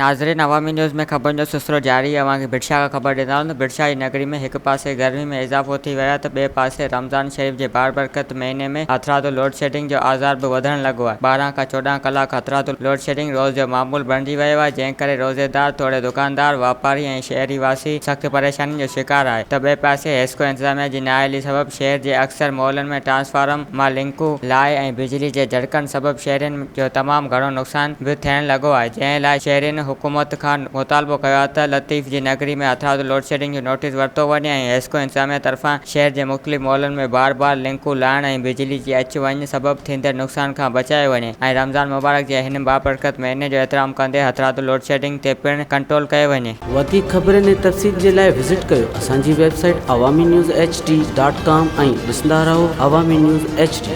ناظرين عوامي نيوز ۾ خبرن جو سلسلو جاري اوهان کي ڀٽ شاهه کان خبر ڏيندا هلون ته ڀٽ شاهه جي نگري ۾ هڪ پاسي گرمي ۾ اضافو ٿي ويو آهي ته ٻئي پاسي رمضان شريف جي بابرڪت مهيني ۾ هٿرادو لوڊشيڊنگ جو آزار به وڌڻ لڳو آهي 12 کان 14 ڪلاڪ هٿرادو لوڊشيڊنگ روز جو معمول بڻجي ويو آهي جنهن ڪري روزيدار توڙي دڪاندار واپاري ۽ شهري واسي سخت پريشانين جو شڪار آهي ته ٻئي پاسي حيسڪو انتظاميا جي نااهلي سبب شهر جي اڪثر محلن ۾ ٽرانسفارم مان لنڪون لاهي ۽ بجلي جي جهٽڪن سبب شهرين جو تمام گهڻو نقصان به ٿيڻ لڳو آهي جنهن لاء شهرين حڪومت کان مطالبو ڪيو آهي ته لطيف جي نگري ۾ هٿرادو لوڊشيڊنگ جو نوٽيس ورتو وڃي ۽ حيسڪو انتظاميا طرفان شهر جي مختلف محلن ۾ بار بار لنڪون لاهڻ ۽ بجلي جي اچ وڃ سبب ٿيندڙ نقصان کان بچايو وڃي ۽ رمضان مبارڪ جي هن بابرڪت مهيني جو احترام ڪندي هٿرادو لوڊشيڊنگ تي پڻ ڪنٽرول ڪيو وڃي. وڌيڪ خبرن ۽ تفصيل جي لاء وزٽ ڪيو اسان جي website Awami news H D dot com ۽ ڏسندا رهو عوامي نيوز ايڇ ڊي.